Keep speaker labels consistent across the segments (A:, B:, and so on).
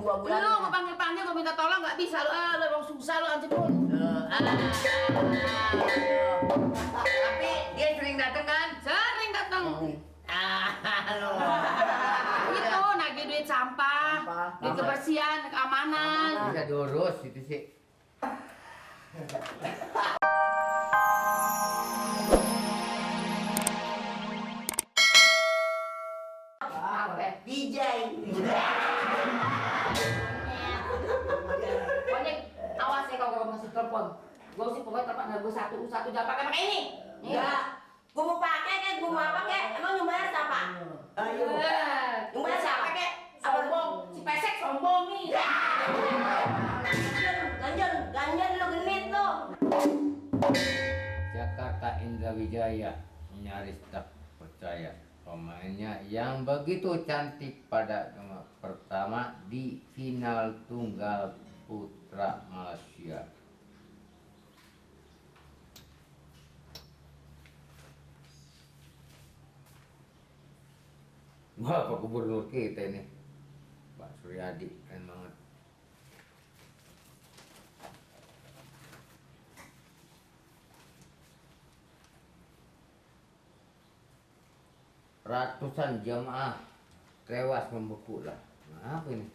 A: 2 bulan.
B: Lu mau panggil-panggil, gue minta tolong nggak bisa lu. Lu emang susah lu anjir pun.
C: Tapi dia sering datang kan?
B: Sering datang.
C: Lu.
B: Itu nagih duit sampah, duit kebersihan, keamanan.
C: Bisa diurus itu sih.
A: DJ.
B: Pokoknya awas ya kalau gue masih telepon. Gue sih pokoknya telepon gue satu jangan pakai ini.
A: Enggak. Gua mau pakai kek, gua mau apa kek? Emang yang bayar siapa? Ayo. Yang bayar siapa kek?
B: Sombong, si pesek sombong nih.
A: Ganjen lu genit lu.
C: Jakarta Indra Wijaya nyaris tak percaya pemainnya yang begitu cantik pada babak pertama di final tunggal putra Malaysia. Wah, Pak Gubernur kita ini, Pak Suryadi, keren banget. Ratusan jamaah tewas membeku lah. Nah, apa ini?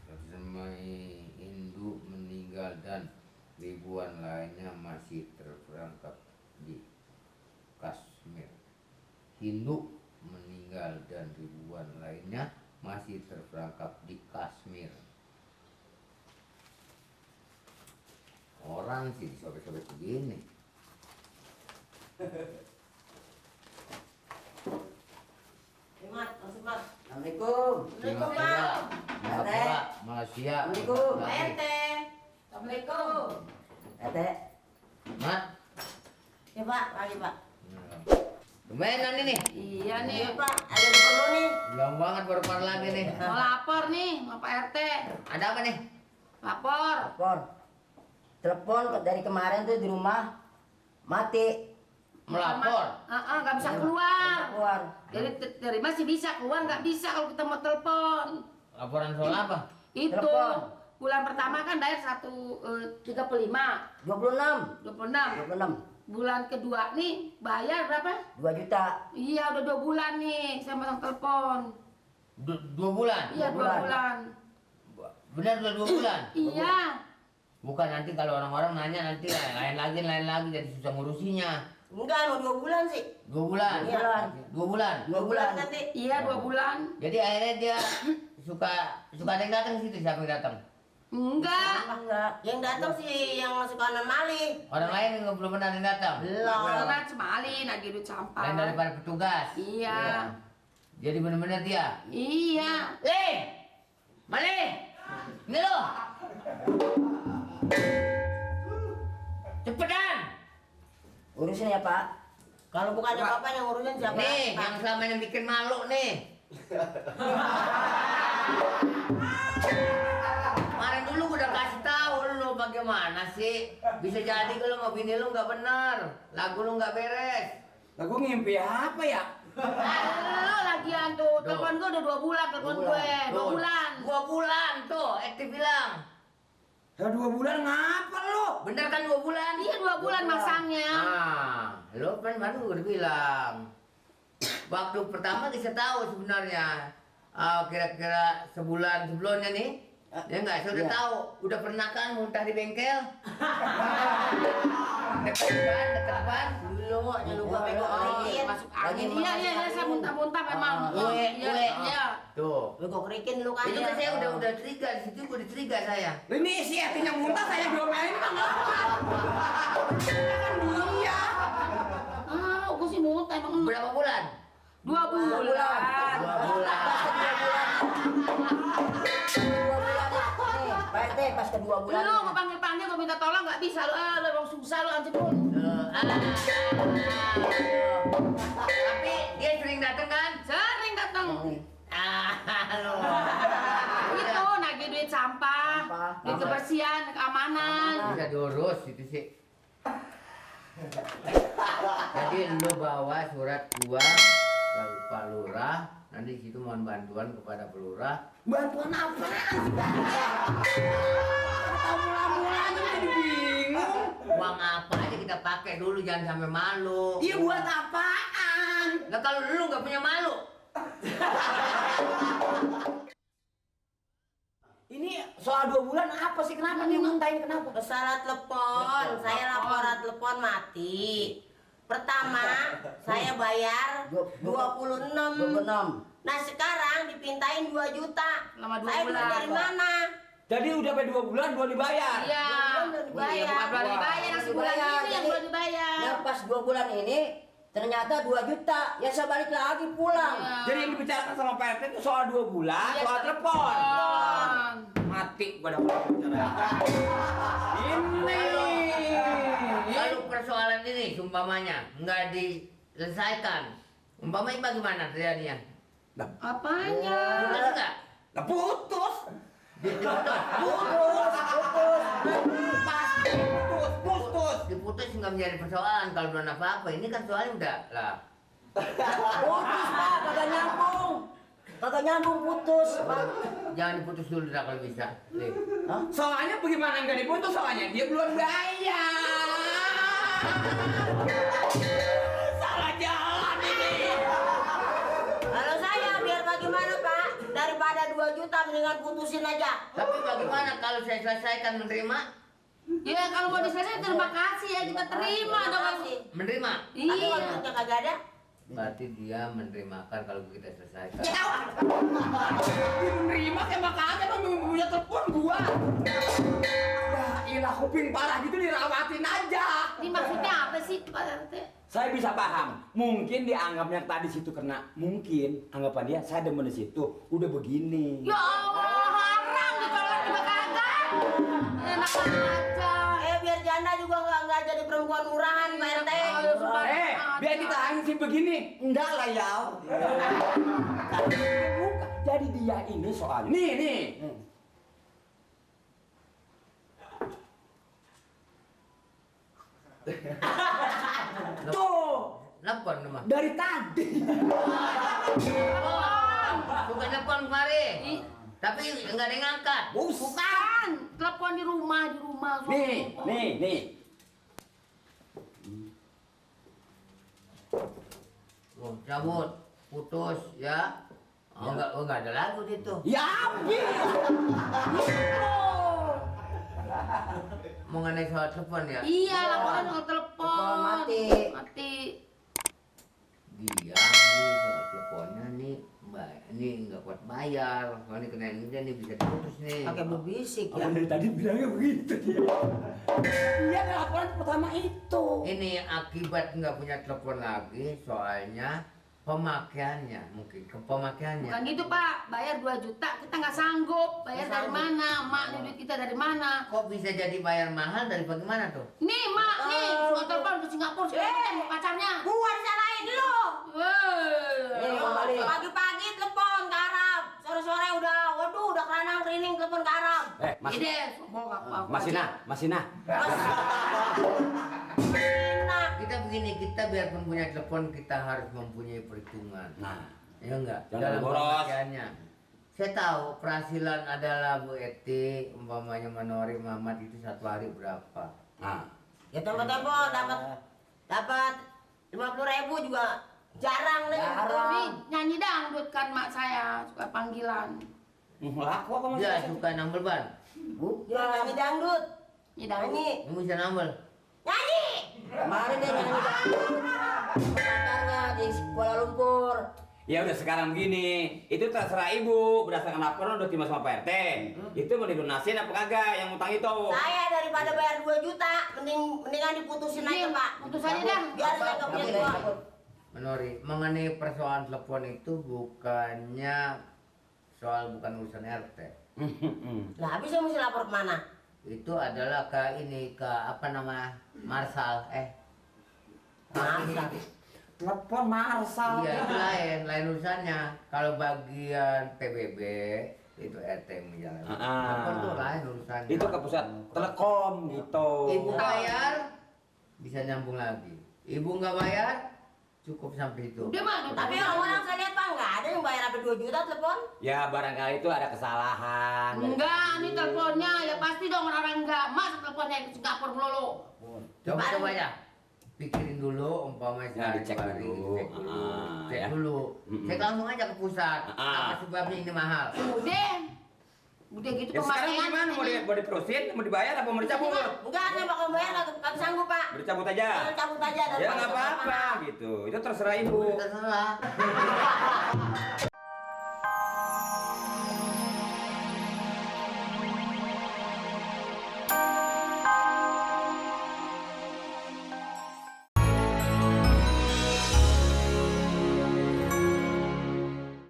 C: Ratusan Hindu meninggal dan ribuan lainnya masih terperangkap di Kashmir. Hindu meninggal dan ribuan lainnya masih terperangkap di Kashmir. Orang sih disobek-sobek begini.
A: Mat, masuk Mat. Assalamualaikum.
C: Singapura, Malaysia.
A: Assalamualaikum.
B: Ente. Assalamualaikum.
A: Tete.
C: Mat,
A: Ya Pak, lagi Pak.
C: lumayan ini nih.
B: Iya nih.
A: Iya Pak, ada yang perlu nih.
C: Belum banget baru keluar lagi nih.
B: Mau lapor nih sama Pak RT.
C: Ada apa nih?
B: Lapor.
A: Telepon. Telepon dari kemarin tuh di rumah mati.
C: Melapor.
B: Nggak bisa keluar.
A: Keluar.
B: Jadi dari masih bisa keluar, nggak bisa kalau kita mau telepon.
C: Laporan soal apa?
B: Itu
A: Telepon.
B: bulan pertama kan bayar 135,
A: 26.
B: 26. Bulan kedua nih bayar berapa?
A: 2 juta.
B: Iya udah 2 bulan nih saya pasang telepon.
C: 2 bulan?
B: Iya 2
A: bulan.
B: bulan.
C: Benar udah 2 bulan?
B: Iya.
C: Bukan nanti kalau orang-orang nanya nanti lain lagi jadi susah ngurusinya.
A: Enggak, mau 2 bulan sih.
C: 2 bulan?
A: Iya.
C: 2 bulan?
A: 2 bulan nanti.
B: Iya 2 bulan.
C: Jadi akhirnya dia suka ada yang datang situ, siapa yang datang?
B: Enggak.
A: Enggak. Yang datang sih yang suka mali.
C: Orang lain yang belum pernah ada yang datang?
A: Belum.
B: Karena cemali nagih duit sampah.
C: Lain daripada petugas?
B: Iya.
C: Jadi benar-benar dia?
B: Iya.
C: Mali! Ini lo! Cepetan!
A: Urusin ya Pak. Kalau bukannya
C: Pak.
A: Bapak yang urusin siapa?
C: Nih,
A: Pak?
C: yang selama ini bikin malu nih. Kemarin dulu gua udah kasih tahu lu bagaimana sih. Bisa jadi kalau mau bini lu nggak bener, lagu lu nggak beres.
D: Lagu ngimpi apa ya?
B: Lo lagian tuh, telepon gue udah 2 bulan, telepon gue 2 bulan.
C: 2 bulan tuh, aktif bilang.
D: Ya 2 bulan ngapa lo?
C: Bener kan 2 bulan?
B: Iya 2 bulan masangnya.
C: Ah, lu kan baru udah bilang. Waktu pertama kita tahu sebenarnya. Kira-kira sebulan sebelumnya nih. Ya enggak, saya udah
A: Iya.
C: tahu. Udah pernah kan muntah di bengkel? Dekat ban.
A: Dulu, jangan lupa pegok kerikin.
B: Masuk angin. Iya, saya muntah-muntah memang. Iya.
C: Tuh.
A: Pegok kerikin lu kan.
C: Itu kan saya udah trigger, di situ udah trigger saya.
D: Ini si Etin yang muntah saya diomelin bang. Kan dia.
B: Gue sih muntah emang.
C: Berapa bulan?
B: 2 bulan.
C: 2 bulan.
A: Pak RT pas ke 2 bulan.
B: Lu mau panggil-panggil, gue minta tolong nggak bisa lu. Lu emang susah lu anjir pun.
C: Tapi dia sering datang kan?
B: Sering datang.
C: Lu.
B: Itu nagih duit sampah, duit kebersihan, keamanan.
C: Bisa diurus itu sih. Jadi lu bawa surat gua Pak Lurah. Nanti di situ mohon bantuan kepada Pak Lurah.
D: Bantuan apaan sih? Tahu mula-mulanya jadi bingung.
C: Uang apa aja kita pakai dulu, jangan sampai malu.
D: Iya buat apaan?
C: Nah kalau lu nggak punya malu,
D: Ini soal 2 bulan apa sih? Kenapa dia muntahin kenapa?
A: Salah telepon, saya laporan telepon mati. Pertama, saya bayar 26. Nah sekarang dipintain 2 juta.
B: Selama 2
A: Saya duit
B: bulan.
A: dari mana?
D: Jadi udah sampai 2 bulan belum dibayar.
B: Iya.
A: Belum dibayar.
B: Iya, bukan belum dibayar, yang sebulan ini yang
E: Jadi-
B: belum dibayar.
E: Yang pas 2 bulan ini ternyata 2 juta. Ya saya balik lagi pulang.
B: Iya.
D: Jadi yang dibicarakan sama Pak RT itu soal 2 bulan,
B: Iya,
D: soal telepon.
B: telepon.
D: Mati gua dah bicara. Ini.
C: kalau persoalan ini umpamanya nggak diselesaikan, umpamanya bagaimana terjadinya?
B: Apanya?
C: Putus nggak?
D: Nah, putus.
C: Diputus nggak menjadi persoalan kalau belum apa-apa. Ini kan soalnya udah lah.
E: Putus Pak, kagak nyambung. Kagak nyambung putus Pak.
C: Jangan diputus dulu dah kalau bisa. Nih.
D: Soalnya bagaimana nggak diputus? Soalnya dia belum bayar. Salah jalan ini.
A: Kalau saya biar bagaimana Pak? Daripada 2 juta mendingan putusin aja.
C: Tapi bagaimana kalau saya selesaikan menerima?
B: Ya kalau mau diselesaikan terima kasih ya, kita terima dong.
A: Kasih.
C: Menerima?
A: Tapi
B: Iya.
A: waktunya kagak ada.
C: Berarti dia menerimakan kalau kita selesaikan.
D: Dia menerima sama kagak kan punya telepon gua. Wah, ilah kuping parah gitu dirawatin aja.
B: Ini maksudnya apa sih Pak RT?
D: Saya bisa paham. Mungkin dianggapnya tadi situ kena. Mungkin anggapan dia saya demen di situ. Udah begini.
B: Ya Allah, haram ditolak juga kagak. Enak aja.
A: Biar janda juga nggak jadi perempuan murahan Pak RT.
D: Biar kita angsi begini. Enggak lah ya. Jadi dia ini soal. Nih. Tuh.
C: Nelfon rumah.
D: Dari tadi.
C: Bukan nelfon kemari. Tapi nggak ada yang ngangkat.
B: Bukan, telepon di rumah.
D: Nih.
C: Oh, cabut, putus ya. Oh, enggak ada lagu itu.
D: Ya habis.
C: Mengenai soal telepon ya.
B: Iya, laporan soal telepon.
E: Telepon mati.
B: Mati.
C: Dia nih soal teleponnya nih, Mbak, ini nggak kuat bayar. Soalnya kena ini nih bisa diputus nih.
A: Pakai berbisik ya.
D: Abang dari tadi bilangnya begitu dia. Iya laporan pertama itu.
C: Ini akibat nggak punya telepon lagi, soalnya pemakaiannya mungkin pemakaiannya.
B: Bukan gitu Pak, bayar 2 juta kita nggak sanggup. Bayar dari mana? Mak nih duit kita dari mana?
C: Kok bisa jadi bayar mahal dari bagaimana tuh?
B: Nih Mak, nih suka telepon ke Singapura sekarang ketemu pacarnya.
A: Gua disalahin lu.
E: Nih, kembali.
A: Pagi-pagi telepon ke Arab. Sore-sore udah keranang kerining telepon ke Arab.
B: Ini mau aku
D: Masina.
A: Nah,
C: Kita begini, kita biarpun punya telepon kita harus mempunyai perhitungan.
D: Nah,
C: Ya enggak?
D: Jangan
C: Dalam
D: boros.
C: pemakaiannya. Saya tahu perhasilan adalah Bu Eti, umpamanya menori Mamat itu 1 hari berapa.
D: nah.
A: ya tempo-tempo dapat 50.000 juga jarang nih.
B: Tapi nyanyi dangdut kan mak saya suka panggilan.
D: Laku apa mas?
C: Dia suka nambel ban.
A: Ya nyanyi dangdut.
B: Nyanyi dangdut.
A: Nyanyi.
C: Kamu bisa nambel.
A: Nyanyi.
E: Kemarin dia nyanyi dangdut. Pacarnya di Kuala Lumpur.
D: Ya udah sekarang gini, itu terserah ibu berdasarkan laporan udah terima sama Pak RT. Itu mau dilunasin apa kagak yang utang itu?
A: Saya daripada bayar 2 juta, mendingan diputusin aja Pak.
B: Putus aja dah.
A: Biar saya nggak punya uang.
C: Menori, mengenai persoalan telepon itu bukannya soal bukan urusan RT.
A: Lah habis saya mesti lapor kemana?
C: Itu adalah ke ini, ke apa nama Marsal.
A: Marsal.
D: Telepon Marsal.
C: Iya, itu lain urusannya. Kalau bagian PBB itu RT yang menjalani. Telepon itu lain urusannya.
D: Itu ke pusat Telekom gitu.
C: Ibu bayar bisa nyambung lagi. Ibu nggak bayar cukup sampai itu.
B: Udah mah,
A: Tapi orang-orang saya lihat Pak nggak ada yang bayar sampai 2 juta telepon.
D: Ya barangkali itu ada kesalahan.
B: enggak, ini teleponnya ya pasti dong orang enggak masuk teleponnya ke Singapura melulu.
C: Coba ya. Pikirin dulu umpama
D: Nah, dicek dulu.
C: Cek dulu.
D: Ah,
C: Cek
D: ya.
C: dulu. Cek langsung aja ke pusat.
D: Ah.
C: Apa sebabnya ini mahal?
B: Udah gitu
D: Ya sekarang
B: pemakaian.
D: gimana? Mau diterusin, mau dibayar apa mau dicabut?
A: Enggak, saya bakal bayar kagak sanggup Pak.
D: Dicabut aja.
A: Cabut aja.
D: Ya nggak apa-apa gitu. Itu terserah ibu.
C: Terserah.